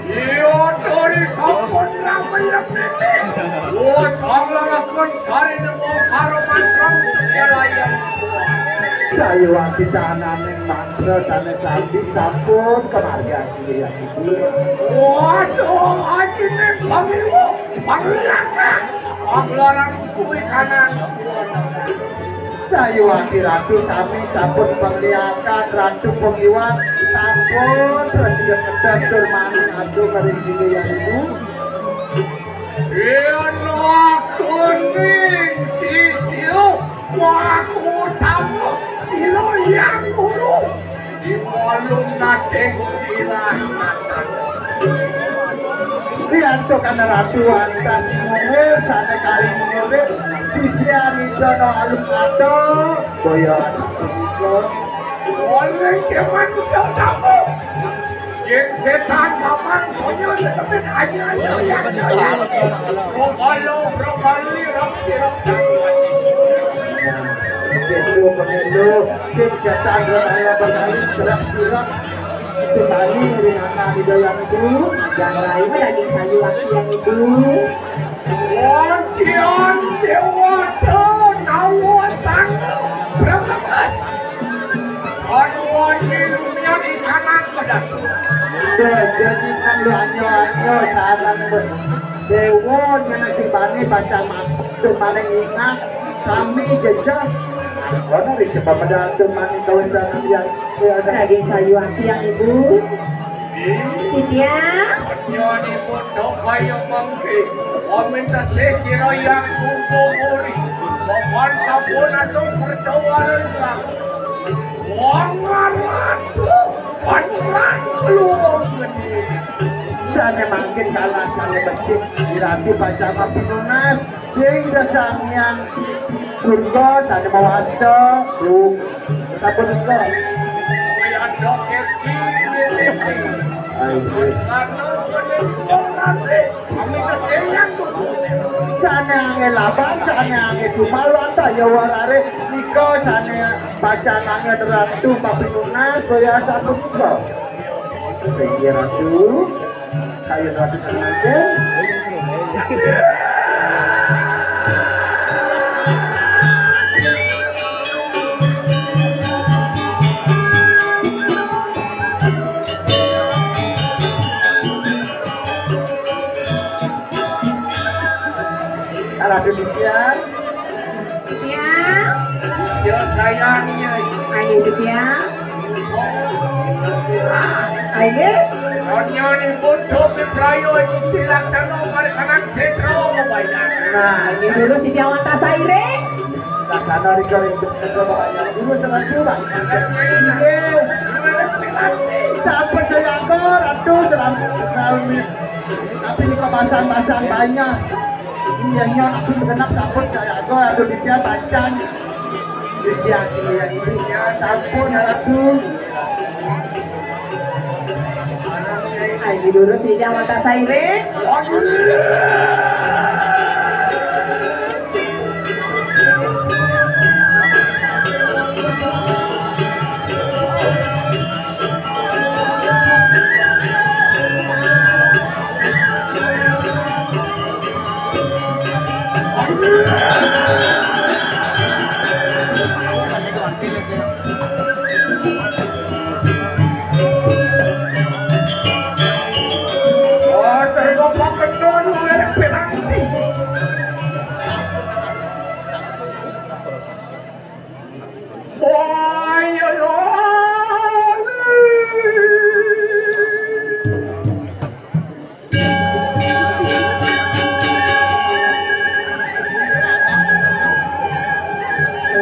Iya, dari sampun ramai yang ini. Wah, salah lakon sari nemu karo mantra segala yang suara. Saya wati sananing mantra sanes sandi sampun kemargian sendiri. Waduh, ajine pemilu, pemilakan. Pagelaran kuwi kanan. Sayuwakti Ratu sami sampun pangliakan Ratu Pangiwang sampun prasida ngedas tur maning adu kari diri yang ibu. Yen aku ning sisya, aku tamu sira yang guru. Di walung nating bilang. Rianto kana ratu antas mungil sane kali mungil sisian idono alus ato boyo anak punika. Oleh ke manusia tamu. Jin setan mamang punya temen aja aja. Robalo robali rap sirap. Itu pemilu. Jin setan robalo robali rap sirap. Sebali rinana di dalam itu. Yang lain mah daging sayu laki yang itu. Wontian dewata nawa sangga pramekas. Aduh, ini lumian ikanat pedatu. Deh, jadi kan lu anyo-anyo sarang be-, dewa nyana si bani baca mas-, tu paling ingat sami jejak. Kono di sebab pedatu mani kawin dan yang Lagi sayu ati yang ibu. Titiang. Nyoni pondok kaya mangke. Omin tesih sira yang kumpul muri. Papan sampun asung percawalan. Wong ngaratu. Panuran keluar gede. Sane mangkin kalah sane becik. Dirati pacama pinunas. Sing dasa miang. Durga sane mawasta. Lu. Sapunika. Ayo. Sane angel abang, sane angel dumal, wanta ya warare, nika sane pacanange ratu papinunas, kaya sapunika. Sehingga ratu, kaya ratu sanajan. Alah, demikian. Iya. Yo, sayang, iya. Ayo, iya. Ayo. Onyo ni butuh piprayo, iki laksana, mereka kan setro, bayar. Nah, ini dulu si Jawata Saire. Laksana rika ring Jawata Saire. Dulu sama dulu, Pak. Iya. Sampun saya akur, aduh, selamat, selamat. Tapi ini kok basang-basang banyak. Iya, iya, aku genap sampun saya akur, aduh, dia bacan. Dia sini ya, ini ya, sampun, aduh. Ayo, dulu, tidak mata saya.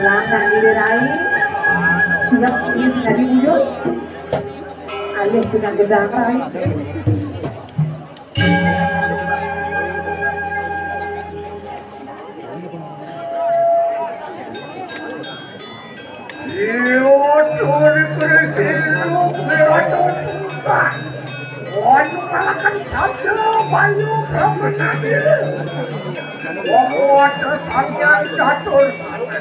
Langkah di rai, sudah ini sudah dibujuk, alias sudah gedang rai. Iyo, duri kerikil, meracun susah. Wanu malakan sabda, bayu, brahmana diri. Wamu ada samyan catur sana.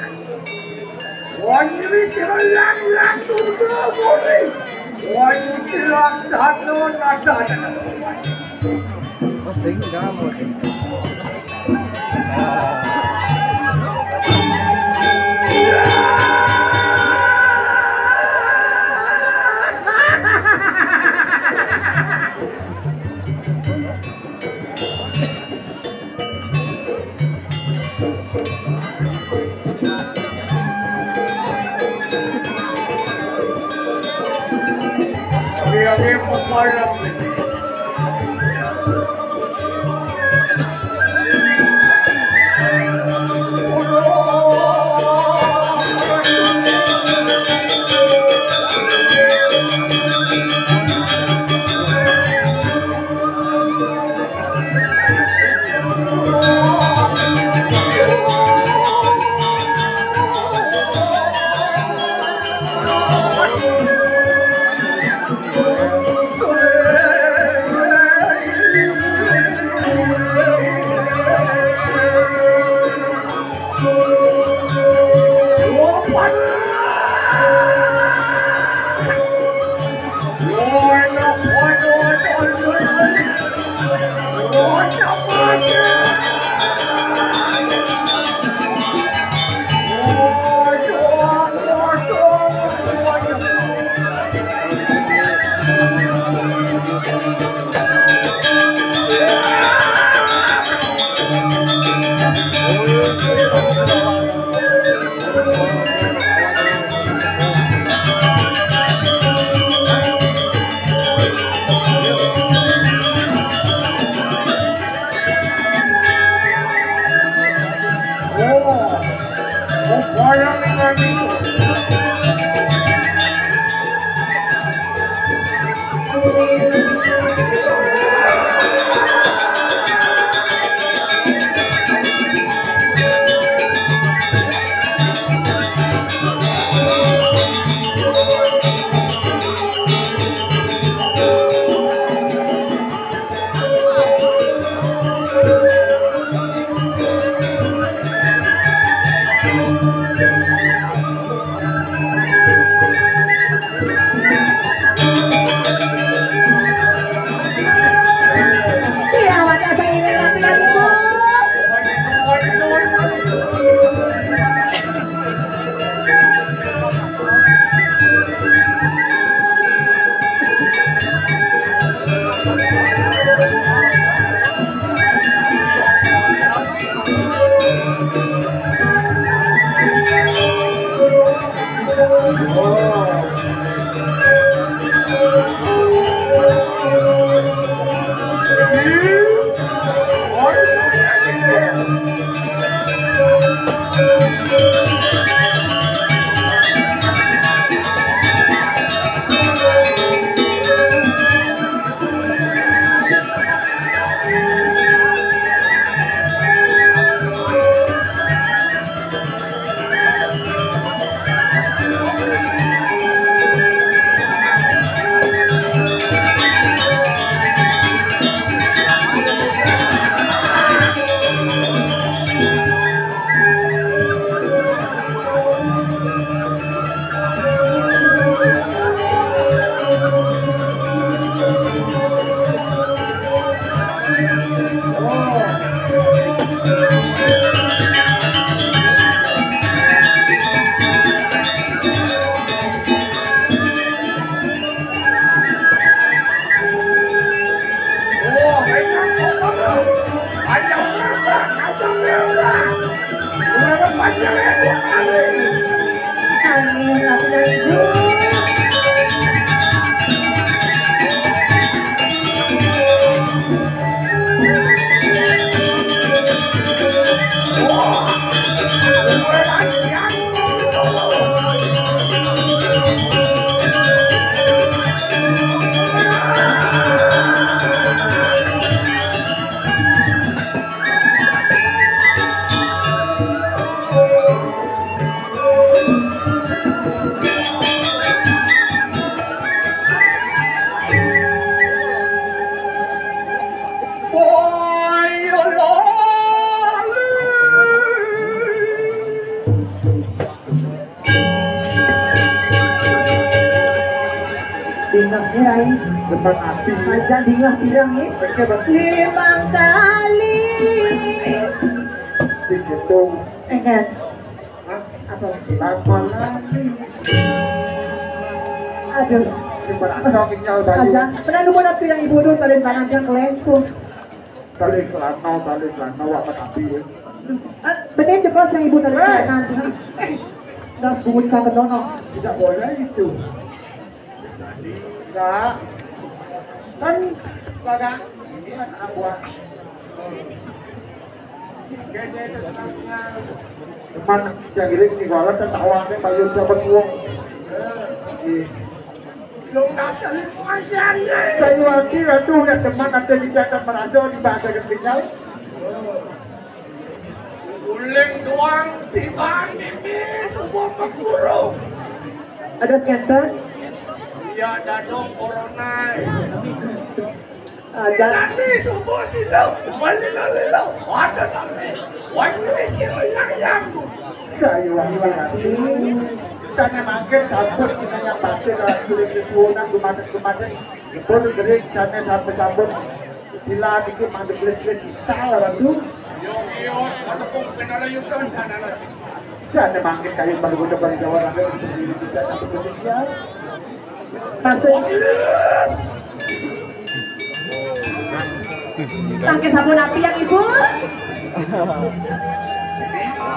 Wanyiri sira yang yang tunggu muri. Wanyi kilang sana nada. Oh, sing ngamut. Dingeh rai, depan ati. Aja dingeh pirang ni. Oke, betul. Limang kali. Sing hitung. Enggak. Hah? Apa? Delapan kali. Aduh. Aja. Pernah lupa nanti yang ibu dulu talin tangan yang kelengkuh. Talin celana, talin celana, wah, tapi ya. Ah, bener jebos yang ibu talin celana. Eh, dah bungut ka kenono. Tidak boleh itu. Enggak. Kan sebagai ini kan anak buah. Cuman yang ini nih, kalau tertawa nih, payu siapa tuh? Iya. Lu nggak saling pacarnya. Saya wakil, aduh, ya teman, ada di jalan merasa di bahasa ketinggal. Uling doang tiba ini semua peguru. Ada sketsa? Iya, dadong corona. Ada. Nani subuh silo, malilo-lilo, ada nani, wajib silo yang yang. Saya wangi hati. Tanya makin sabut, tanya batin, kulit kesuunan, kemarin-kemarin. Jebul gering, sana sabut-sabut. Bila dikit mandek les-les, salah tu. Yo, yo, ada pun kenal yukan, sana lah. Sana makin kayu baru udah balik jawab, ada di sini, kita satu posisi ya. Masuk. Tangkis sabun api yang ibu.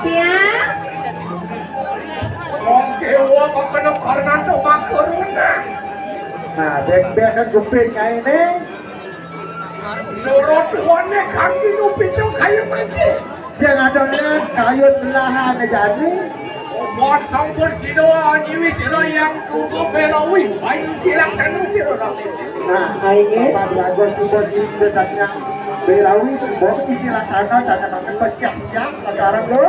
Ya. Oke, wah, kok kena karena tuh makarona. Nah, bek-bek kan kuping kayak ini. Loro tuane kaki nu pitu kayu mati. Sing adone kayu belahan jani. Pon sampun sira nyiwi sira yang tunggu berawi. Ayo, silaksana sira. Nah, ayo. Bapak Raja sudah di datangnya berawi, sudah isi laksana, sana makan bersiap-siap sekarang lo.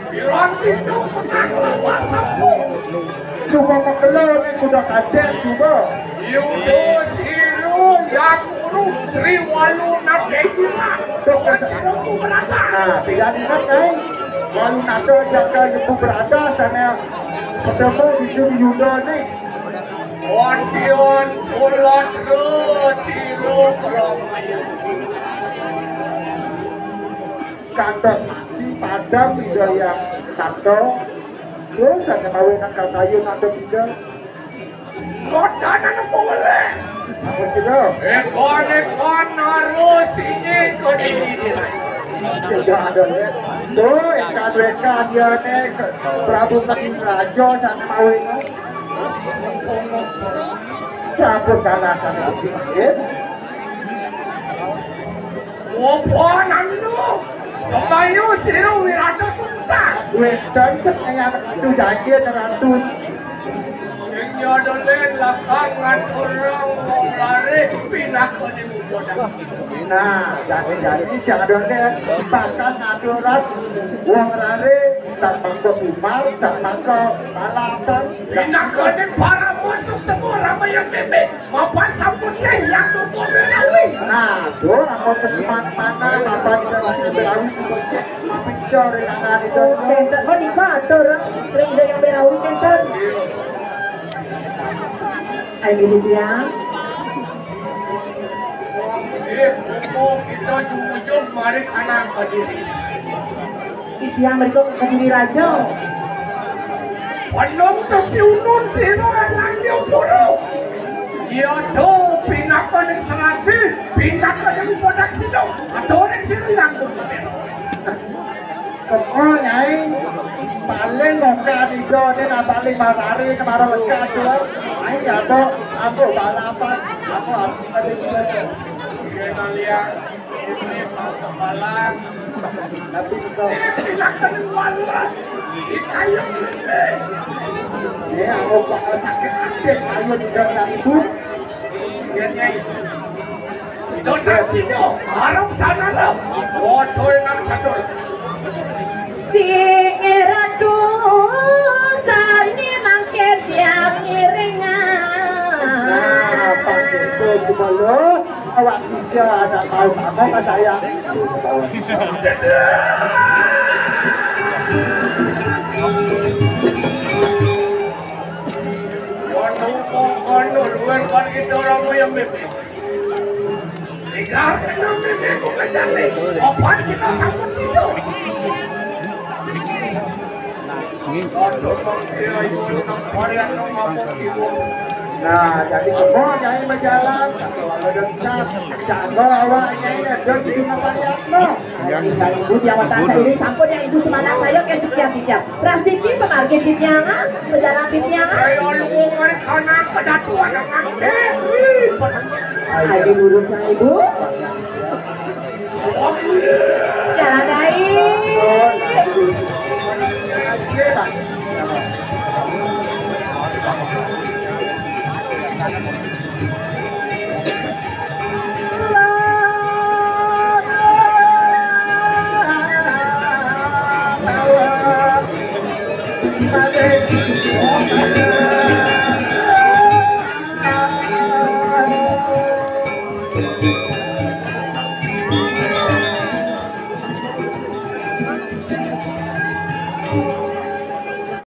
Bilang itu, sudah keluar sampun. Cuma menggelar ni kuda kancil, cuma. Yudo Siro Yakuru Sri Walu Nadekima. Nah, tidak ingat, kan? Walu Nada jaga ibu berada sana ketemu di sini Yudo ni. Wadion Pulotra Siro Brahmaya. Kantos mati padam Ida yang satu. Terus ada kawin angkat kayu nanti tiga. Kodanan apa boleh? Apa sih lo? Ekon-ekon harus ini kau diri. Sudah ada. Tuh, ikan-ikan dia ni Prabu Mati Raja sana mau ini. Sampun kalah sana. Apa nanu? Semayu siru wirata sungsa. Wétan sing kaya ratu janji ratu. Sing nyadolé lakangan orang wong lare pinaka di muda. Nah, jadi-jadi sing adolé bakal ngadurat wong lare, sang mangko pimal, sang mangko balapan. Pinaka di para musuh semua ramai yang mimik. Bapak sampun sing yang tutup berawi. Nah, tuh, aku terjemah mana, Bapak tidak masih berawi seperti apa cor yang ada di dalam. Kenten, oh, di kantor, ring yang berawi, kenten. Ayo, gitu ya. Eh, kita jujur, mari kanan ke diri. Titiang mriko Kediri Raja. Penuh kesiunun sira lan nyupuru. Ya do pinaka ning serati, pinaka ning kodak sida. Adoring sira yang Kok, Nyai, paling moka nido ne, nah, paling marari kemaro lekat tuh. Nyai, ya, kok, aku balapan, aku harus ada juga. Kalian ini masalah. Tapi kok. Silakan waras. Dikayang ini. Ya, aku bakal sakit hati kalau tidak ada ibu. Iya, Nyai. Dosa sida, arep sanana. Padha enak sadol. Si Ratu sani mangke tiang iringan. Nah, pakai itu cuma lo, awak sisya ada tahu apa, Mas, saya. Kono, kono, luar, kono, kita orang yang bebek. Nah, jadi semua jadi berjalan. Kalau ada besar, jago awaknya ini ada di dunia pariatno. Yang ibu di awak sana ini sampun yang ibu semangat saya ke sekian tiga. Prasiki pemargin titiangan, pejalan titiangan. Ayo, lu ngomong anak kedatuan anak. Ayo, lurusnya ibu. Jalan baik.